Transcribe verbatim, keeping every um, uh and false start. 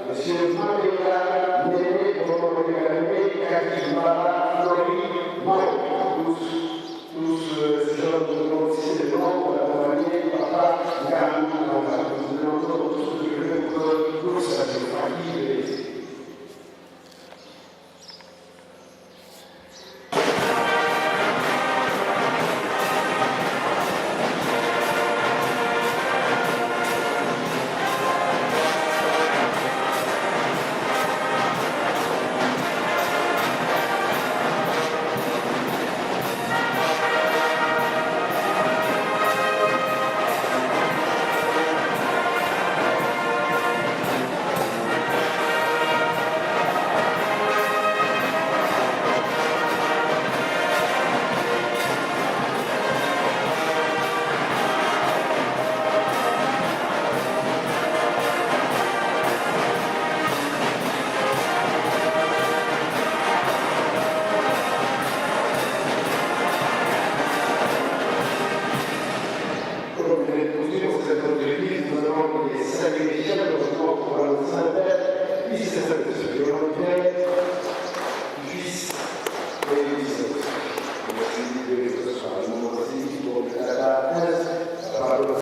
Monsieur Mandela, Nene Bono Ngalame, Kadi Mbala, Flori, Mao, tous, tous, euh, ces gens de notre cinéma, on a accompagné Papa Ngandu Nanga. Nous venons tous de Loussa, de Faki, de Comme je l'ai dit, pour cette entreprise, nous avons les saluer chaleureusement pour leur synthèse, puis c'est ça le sujet.